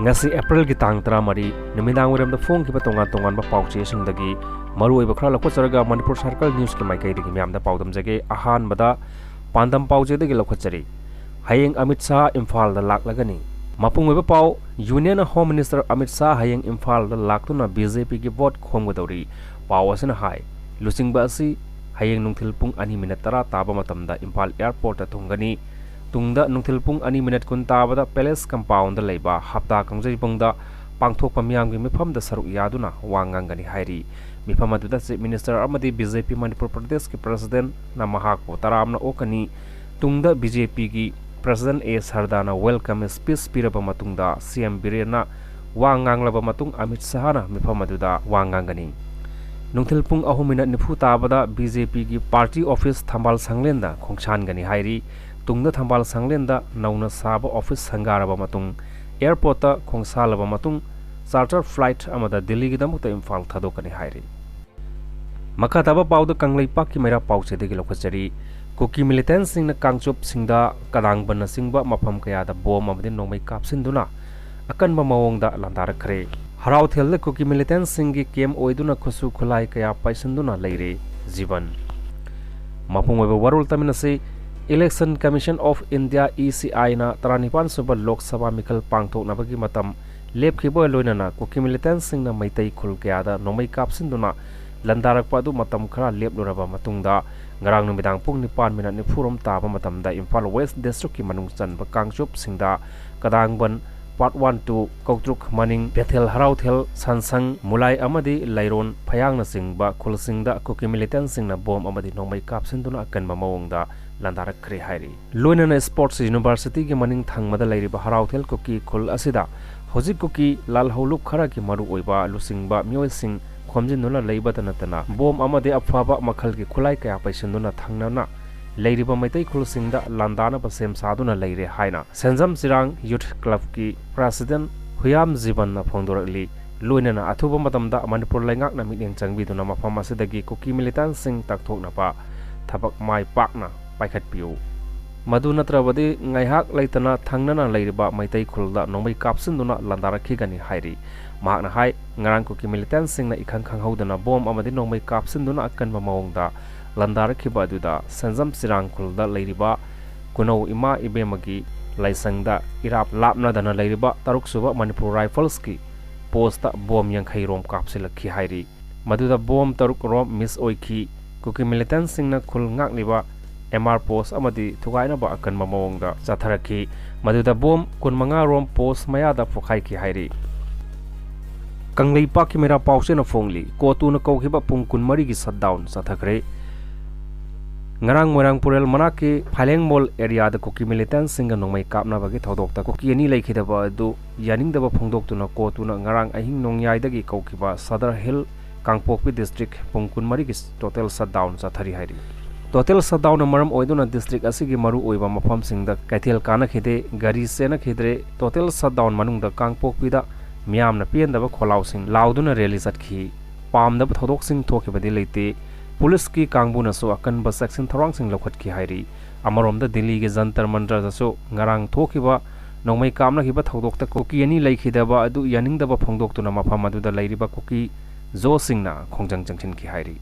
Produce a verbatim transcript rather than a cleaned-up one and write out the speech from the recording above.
ꯉꯁꯤ ꯑꯦꯄ꯭ꯔꯤꯜꯒꯤ ꯇꯥꯡ ꯇꯔꯥꯃꯔꯤ ꯅꯨꯃꯤꯗꯥꯡ ꯋꯥꯏꯔꯝꯗ ꯐꯣꯡꯈꯤꯕ ꯇꯣꯉꯥꯟ ꯇꯣꯉꯥꯟꯕ ꯄꯥꯎꯆꯦꯁꯤꯡꯗꯒꯤ ꯃꯔꯨꯑꯣꯏꯕ ꯈꯔ ꯂꯧꯈꯠꯆꯔꯒ ꯃꯅꯤꯄꯨꯔ ꯁꯔꯀꯜ ꯅ꯭ꯌꯨꯁꯀꯤ ꯃꯥꯏꯀꯩꯗꯒꯤ ꯃꯤꯌꯥꯝꯗ ꯄꯥꯎꯗꯝꯖꯒꯦ꯫ ꯑꯍꯥꯟꯕꯗ ꯄꯥꯟꯗꯝ ꯄꯥꯎꯆꯦꯗꯒꯤ ꯂꯧꯈꯠꯆꯔꯤ꯫ ꯍꯌꯦꯡ ꯑꯃꯤꯠ ꯁꯥꯍ ꯏꯝꯐꯥꯜꯗ ꯂꯥꯛꯂꯒꯅꯤ꯫ ꯃꯄꯨꯡ ꯑꯣꯏꯕ ꯄꯥꯎ, union home minister Amit Shah ꯍꯌꯦꯡ ꯏꯝꯐꯥꯜꯗ ꯂꯥꯛꯇꯨꯅ ꯕꯤ ꯖꯦ ꯄꯤꯒꯤ ꯚꯣꯠ ꯈꯣꯝꯒꯗꯧꯔꯤ꯫ ꯄꯥꯎ ꯑꯁꯤꯅ ꯍꯥꯏ, ꯂꯨꯆꯤꯡꯕ ꯑꯁꯤ ꯍꯌꯦꯡ ꯅꯨꯡꯊꯤꯜ ꯄꯨꯡ ꯑꯅꯤ ꯃꯤꯅꯠ ꯇꯔꯥ ꯇꯥꯕ ꯃꯇꯝꯗ ꯏꯝꯐꯥꯜ ꯑꯦꯌꯔꯄꯣꯔꯠꯇ ꯊꯨꯡꯒꯅꯤ꯫ ꯇꯨꯡꯗ ꯅꯨꯡꯊꯤꯜ ꯄꯨꯡ ꯑꯅꯤ ꯃꯤꯅꯠ ꯀꯨꯟ ꯇꯥꯕꯗ ꯄꯦꯂꯦꯁ ꯀꯝꯄꯥꯎꯟꯗ ꯂꯩꯕ ꯍꯞꯇꯥ ꯀꯥꯡꯖꯩꯕꯨꯡꯗ ꯄꯥꯡꯊꯣꯛꯄ ꯃꯤꯌꯥꯝꯒꯤ ꯃꯤꯐꯝꯗ ꯁꯔꯨꯛ ꯌꯥꯗꯨꯅ ꯋꯥ ꯉꯥꯡꯒꯅꯤ ꯍꯥꯏꯔꯤ꯫ ꯃꯤꯐꯝ ꯑꯗꯨꯗ ꯆꯤꯐ ꯃꯤꯅꯤꯁꯇꯔ ꯑꯃꯗꯤ ꯕꯤ ꯖꯦ ꯄꯤ ꯃꯅꯤꯄꯨꯔ ꯄ꯭ꯔꯗꯦꯁꯀꯤ ꯄ꯭ꯔꯁꯤꯗꯦꯟꯠꯅ ꯃꯍꯥꯛꯄꯨ ꯇꯔꯥꯝꯅ ꯑꯣꯛꯀꯅꯤ꯫ ꯇꯨꯡꯗ ꯕꯤ ꯖꯦ ꯄꯤꯒꯤ ꯄ꯭ꯔꯁꯤꯗꯦꯟꯠ ꯑꯦ ꯁꯔꯗꯥꯅ ꯋꯦꯜꯀꯝ ꯁ꯭ꯄꯤꯆ ꯄꯤꯔꯕ ꯃꯇꯨꯡꯗ ꯁꯤ ꯑꯦꯝ ꯕꯤꯔꯦꯟꯅ ꯋꯥ ꯉꯥꯡꯂꯕ ꯃꯇꯨꯡ ꯑꯃꯤꯠ ꯁꯍꯥꯅ ꯃꯤꯐꯝ ꯑꯗꯨꯗ ꯋꯥ ꯉꯥꯡꯒꯅꯤ꯫ ꯅꯨꯡꯊꯤꯜ ꯄꯨꯡ ꯑꯍꯨꯝ ꯃꯤꯅꯠ ꯅꯤꯐꯨ ꯇꯥꯕꯗ ꯕꯤ ꯖꯦ ꯄꯤꯒꯤ ꯄꯥꯔꯇꯤ ꯑꯣꯐꯤꯁ ꯊꯝꯕꯥꯜ ꯁꯪꯂꯦꯟꯗ ꯈꯣꯡꯁꯥꯟꯒꯅꯤ ꯍꯥꯏꯔꯤ꯫ ꯇꯨꯡꯗ ꯊꯝꯕꯥꯜ ꯁꯪꯂꯦꯟꯗ ꯅꯧꯅ ꯁꯥꯕ ꯑꯣꯐꯤꯁ ꯁꯪꯒꯥꯔꯕ ꯃꯇꯨꯡ ꯑꯦꯌꯔꯄꯣꯔꯠꯇ ꯈꯣꯡꯁꯥꯜꯂꯕ ꯃꯇꯨꯡ ꯆꯥꯔꯇꯔ ꯐ꯭ꯂꯥꯏꯠ ꯑꯃꯗ ꯗꯤꯜꯂꯤꯒꯤꯗꯃꯛꯇ ꯏꯝꯐꯥꯜ ꯊꯥꯗꯣꯛꯀꯅꯤ ꯍꯥꯏꯔꯤ꯫ ꯃꯈꯥ ꯇꯥꯕ ꯄꯥꯎꯗ ꯀꯪꯂꯩꯄꯥꯛꯀꯤ ꯃꯩꯔꯥ ꯄꯥꯎꯆꯦꯗꯒꯤ ꯂꯧꯈꯠꯆꯔꯤ꯫ ꯀꯨꯀꯤ ꯃꯤꯂꯤꯇꯦꯟꯠꯁꯤꯡꯅ ꯀꯥꯡꯆꯨꯞꯁꯤꯡꯗ ꯀꯗꯥꯡꯕꯟꯅꯆꯤꯡꯕ ꯃꯐꯝ ꯀꯌꯥꯗ ꯕꯣꯝ ꯑꯃꯗꯤ ꯅꯣꯡꯃꯩ ꯀꯥꯞꯁꯤꯟꯗꯨꯅ ꯑꯀꯟꯕ ꯃꯑꯣꯡꯗ ꯂꯥꯟꯗꯥꯔꯛꯈ꯭ꯔꯦ꯫ ꯍꯔꯥꯎꯊꯦꯜꯗ ꯀꯨꯀꯤ ꯃꯤꯂꯤꯇꯦꯟꯠꯁꯤꯡꯒꯤ ꯀꯦꯝꯞ ꯑꯣꯏꯗꯨꯅ ꯈꯨꯠꯁꯨ ꯈꯨꯠꯂꯥꯏ ꯀꯌꯥ ꯄꯥꯏꯁꯤꯟꯗꯨꯅ ꯂꯩꯔꯦ꯫ ꯖꯤꯕꯟ꯫ ꯃꯄꯨꯡ ꯑꯣꯏꯕ ꯋꯥꯔꯣꯜ ꯇꯥꯃꯤꯟꯅꯁꯤ꯫ Election Commission of India, E C I ꯅ ꯇꯔꯥꯅꯤꯄꯥꯟ ꯁꯨꯕ ꯂꯣꯛ ꯁꯚꯥ ꯃꯤꯈꯜ ꯄꯥꯡꯊꯣꯛꯅꯕꯒꯤ ꯃꯇꯝ ꯂꯦꯞꯈꯤꯕꯒ ꯂꯣꯏꯅꯅ ꯀꯨꯀꯤ ꯃꯤꯂꯤꯇꯦꯟꯠꯁꯤꯡꯅ ꯃꯩꯇꯩ ꯈꯨꯜ ꯀꯌꯥꯗ ꯅꯣꯡꯃꯩ ꯀꯥꯞꯁꯤꯟꯗꯨꯅ ꯂꯥꯟꯗꯥꯔꯛꯄ ꯑꯗꯨ ꯃꯇꯝ ꯈꯔ ꯂꯦꯞꯂꯨꯔꯕ ꯃꯇꯨꯡꯗ ꯉꯔꯥꯡ ꯅꯨꯃꯤꯗꯥꯡ ꯄꯨꯡ ꯅꯤꯄꯥꯟ ꯃꯤꯅꯠ ꯅꯤꯐꯨꯔꯣꯝ ꯇꯥꯕ ꯃꯇꯝꯗ ꯏꯝꯐꯥꯜ ꯋꯦꯁ꯭ꯠ ꯗꯤꯁꯇ꯭ꯔꯤꯛꯀꯤ ꯃꯅꯨꯡ ꯆꯟꯕ ꯀꯥꯡꯆꯨꯞꯁꯤꯡꯗ ꯀꯗꯥꯡꯕꯟ, ꯄꯥꯔꯠ ꯋꯥꯟ ꯇꯨ, ꯀꯧꯇ꯭ꯔꯨꯛ ꯃꯅꯤꯡ, ꯕꯦꯊꯦꯜ ꯍꯔꯥꯎꯊꯦꯜ, ꯁꯟꯁꯪ, ꯃꯨꯂꯥꯏ ꯑꯃꯗꯤ ꯂꯩꯔꯣꯟ ꯐꯌꯥꯡꯅꯆꯤꯡꯕ ꯈꯨꯜꯁꯤꯡꯗ ꯀꯨꯀꯤ ꯃꯤꯂꯤꯇꯦꯟꯠꯁꯤꯡꯅ ꯕꯣꯝ ꯑꯃꯗꯤ ꯅꯣꯡꯃꯩ ꯀꯥꯞꯁꯤꯟꯗꯨꯅ ꯑꯀꯟꯕ ꯃꯑꯣꯡꯗ ꯂꯥꯟꯗꯥꯔꯛꯈ꯭ꯔꯦ ꯍꯥꯏꯔꯤ꯫ ꯂꯣꯏꯅꯅ ꯁ꯭ꯄꯣꯔꯠꯁ ꯌꯨꯅꯤꯚꯔꯁꯤꯇꯤꯒꯤ ꯃꯅꯤꯡ ꯊꯪꯕꯗ ꯂꯩꯔꯤꯕ ꯍꯔꯥꯎꯊꯦꯜ ꯀꯨꯀꯤ ꯈꯨꯜ ꯑꯁꯤꯗ ꯍꯧꯖꯤꯛ ꯀꯨꯀꯤ ꯂꯥꯜꯍꯧꯂꯨꯞ ꯈꯔꯒꯤ ꯃꯔꯨꯑꯣꯏꯕ ꯂꯨꯆꯤꯡꯕ ꯃꯤꯑꯣꯏꯁꯤꯡ ꯈꯣꯝꯖꯤꯟꯗꯨꯅ ꯂꯩꯕꯇ ꯅꯠꯇꯅ ꯕꯣꯝ ꯑꯃꯗꯤ ꯑꯐꯕ ꯃꯈꯜꯒꯤ ꯈꯨꯠꯂꯥꯏ ꯀꯌꯥ ꯄꯩꯁꯤꯟꯗꯨꯅ ꯊꯪꯅꯅ ꯂꯩꯔꯤꯕ ꯃꯩꯇꯩ ꯈꯨꯜꯁꯤꯡꯗ ꯂꯥꯟꯗꯥꯅꯕ ꯁꯦꯝ ꯁꯥꯗꯨꯅ ꯂꯩꯔꯦ ꯍꯥꯏꯅ ꯁꯦꯟꯖꯝ ꯆꯤꯔꯥꯡ ꯌꯨꯊ ꯀ꯭ꯂꯕꯀꯤ ꯄ꯭ꯔꯁꯤꯗꯦꯟꯠ ꯍꯨꯌꯥꯝ ꯖꯤꯕꯟꯅ ꯐꯣꯡꯗꯣꯔꯛꯂꯤ꯫ ꯂꯣꯏꯅꯅ ꯑꯊꯨꯕ ꯃꯇꯝꯗ ꯃꯅꯤꯄꯨꯔ ꯂꯩꯉꯥꯛꯅ ꯃꯤꯠꯌꯦꯡ ꯆꯪꯕꯤꯗꯨꯅ ꯃꯐꯝ ꯑꯁꯤꯗꯒꯤ ꯀꯨꯀꯤ ꯃꯤꯂꯤꯇꯦꯟꯠꯁꯤꯡ ꯇꯥꯛꯊꯣꯛꯅꯕ ꯊꯕꯛ ꯃꯥꯏ ꯄꯥꯛꯅ ꯄꯥꯏꯈꯠꯄꯤꯌꯨ꯫ ꯃꯗꯨ ꯅꯠꯇ꯭ꯔꯕꯗꯤ ꯉꯥꯏꯍꯥꯛ ꯂꯩꯇꯅ ꯊꯪꯅꯅ ꯂꯩꯔꯤꯕ ꯃꯩꯇꯩ ꯈꯨꯜꯗ ꯅꯣꯡꯃꯩ ꯀꯥꯞꯁꯤꯟꯗꯨꯅ ꯂꯥꯟꯗꯥꯔꯛꯈꯤꯒꯅꯤ ꯍꯥꯏꯔꯤ꯫ ꯃꯍꯥꯛꯅ ꯍꯥꯏ, ꯉꯔꯥꯡ ꯀꯨꯀꯤ ꯃꯤꯂꯤꯇꯦꯟꯁꯤꯡꯅ ꯏꯈꯪ ꯈꯪꯍꯧꯗꯅ ꯕꯣꯝ ꯑꯃꯗꯤ ꯅꯣꯡꯃꯩ ꯀꯥꯞꯁꯤꯟꯗꯨꯅ ꯑꯀꯟꯕ ꯃꯑꯣꯡꯗ ꯂꯥꯟꯗꯥꯔꯛꯈꯤꯕ ꯑꯗꯨꯗ ꯁꯦꯟꯖꯝ ꯆꯤꯔꯥꯡ ꯈꯨꯜꯗ ꯂꯩꯔꯤꯕ ꯀꯨꯅꯧ ꯏꯃꯥ ꯏꯕꯦꯝꯃꯒꯤ ꯂꯥꯏꯁꯪꯗ ꯏꯔꯥꯞ ꯂꯥꯞꯅꯗꯅ ꯂꯩꯔꯤꯕ ꯇꯔꯨꯛ ꯁꯨꯕ ꯃꯅꯤꯄꯨꯔ ꯔꯥꯏꯐꯜꯁꯀꯤ ꯄꯣꯁꯇ ꯕꯣꯝ ꯌꯥꯡꯈꯩ ꯔꯣꯝ ꯀꯥꯞꯁꯤꯜꯂꯛꯈꯤ ꯍꯥꯏꯔꯤ꯫ ꯃꯗꯨꯗ ꯕꯣꯝ ꯇꯔꯨꯛ ꯔꯣꯝ ꯃꯤꯁ ꯑꯣꯏꯈꯤ꯫ ꯀꯨꯀꯤ ꯃꯤꯂꯤꯇꯦꯟꯁꯤꯡꯅ ꯈꯨꯜ ꯉꯥꯛꯂꯤꯕ ꯑꯦꯝ ꯑꯥꯔ ꯄꯣꯁ ꯑꯃꯗꯤ ꯊꯨꯒꯥꯏꯅꯕ ꯑꯀꯟꯕ ꯃꯑꯣꯡꯗ ꯆꯠꯊꯔꯛꯈꯤ꯫ ꯃꯗꯨꯗ ꯕꯣꯝ ꯀꯨꯟꯃꯉꯥ ꯔꯣꯝ ꯄꯣꯁ ꯃꯌꯥꯗ ꯄꯣꯈꯥꯏꯈꯤ ꯍꯥꯏꯔꯤ꯫ ꯀꯪꯂꯩꯄꯥꯛꯀꯤ ꯃꯩꯔꯥ ꯄꯥꯎꯆꯦꯅ ꯐꯣꯡꯂꯤ, ꯀꯣꯇꯨꯅ ꯀꯧꯈꯤꯕ ꯄꯨꯡ ꯀꯨꯟꯃꯔꯤꯒꯤ ꯁꯠꯗꯥꯎꯟ ꯆꯠꯊꯈ꯭ꯔꯦ꯫ ꯉꯔꯥꯡ ꯃꯣꯏꯔꯥꯡ ꯄꯨꯔꯦꯜ ꯃꯅꯥꯛꯀꯤ ꯐꯥꯏꯂꯦꯡꯃꯣꯜ ꯑꯦꯔꯤꯌꯥꯗ ꯀꯨꯀꯤ ꯃꯤꯂꯤꯇꯦꯟꯁꯤꯡꯒ ꯅꯣꯡꯃꯩ ꯀꯥꯞꯅꯕꯒꯤ ꯊꯧꯗꯣꯛꯇ ꯀꯨꯀꯤ ꯑꯅꯤ ꯂꯩꯈꯤꯗꯕ ꯑꯗꯨ ꯌꯥꯅꯤꯡꯗꯕ ꯐꯣꯡꯗꯣꯛꯇꯨꯅ ꯀꯣꯇꯨꯅ ꯉꯔꯥꯡ ꯑꯍꯤꯡ ꯅꯣꯡꯌꯥꯏꯗꯒꯤ ꯀꯧꯈꯤꯕ ꯁꯗꯔ ꯍꯤꯜ ꯀꯥꯡꯄꯣꯛꯄꯤ ꯗꯤꯁꯇ꯭ꯔꯤꯛ ꯄꯨꯡ ꯀꯨꯟꯃꯔꯤꯒꯤ ꯇꯣꯇꯦꯜ ꯁꯠꯗꯥꯎꯟ ꯆꯠꯊꯔꯤ ꯍꯥꯏꯔꯤ꯫ ꯇꯣꯇꯦꯜ ꯁꯠꯗꯥꯎꯟꯅ ꯃꯔꯝ ꯑꯣꯏꯗꯨꯅ ꯗꯤꯁꯇ꯭ꯔꯤꯛ ꯑꯁꯤꯒꯤ ꯃꯔꯨ ꯑꯣꯏꯕ ꯃꯐꯝꯁꯤꯡꯗ ꯀꯩꯊꯦꯜ ꯀꯥꯅꯈꯤꯗꯦ, ꯒꯥꯔꯤ ꯆꯦꯟꯅꯈꯤꯗ꯭ꯔꯦ꯫ ꯇꯣꯇꯦꯜ ꯁꯠꯗꯥꯎꯟ ꯃꯅꯨꯡꯗ ꯀꯥꯡꯄꯣꯛꯄꯤꯗ ꯃꯤꯌꯥꯝꯅ ꯄꯦꯟꯗꯕ ꯈꯣꯜꯂꯥꯎꯁꯤꯡ ꯂꯥꯎꯗꯨꯅ ꯔꯦꯂꯤ ꯆꯠꯈꯤ꯫ ꯄꯥꯝꯗꯕ ꯊꯧꯗꯣꯛꯁꯤꯡ ꯊꯣꯛꯈꯤꯕꯗꯤ ꯂꯩꯇꯦ꯫ ꯄꯨꯂꯤꯁꯀꯤ ꯀꯥꯡꯕꯨꯅꯁꯨ ꯑꯀꯟꯕ ꯆꯦꯛꯁꯤꯟ ꯊꯧꯔꯥꯡꯁꯤꯡ ꯂꯧꯈꯠꯈꯤ ꯍꯥꯏꯔꯤ꯫ ꯑꯃꯔꯣꯝꯗ ꯗꯤꯜꯂꯤꯒꯤ ꯖꯟꯇꯔ ꯃꯟꯇꯔꯗꯁꯨ ꯉꯔꯥꯡ ꯊꯣꯛꯈꯤꯕ ꯅꯣꯡꯃꯩ ꯀꯥꯞꯅꯈꯤꯕ ꯊꯧꯗꯣꯛꯇ ꯀꯨꯀꯤ ꯑꯅꯤ ꯂꯩꯈꯤꯗꯕ ꯑꯗꯨ ꯌꯥꯅꯤꯡꯗꯕ ꯐꯣꯡꯗꯣꯛꯇꯨꯅ ꯃꯐꯝ ꯑꯗꯨꯗ ꯂꯩꯔꯤꯕ ꯀꯨꯀꯤ ꯖꯣꯁꯤꯡꯅ ꯈꯣꯡꯖꯪ ꯆꯪꯁꯤꯟꯈꯤ ꯍꯥꯏꯔꯤ꯫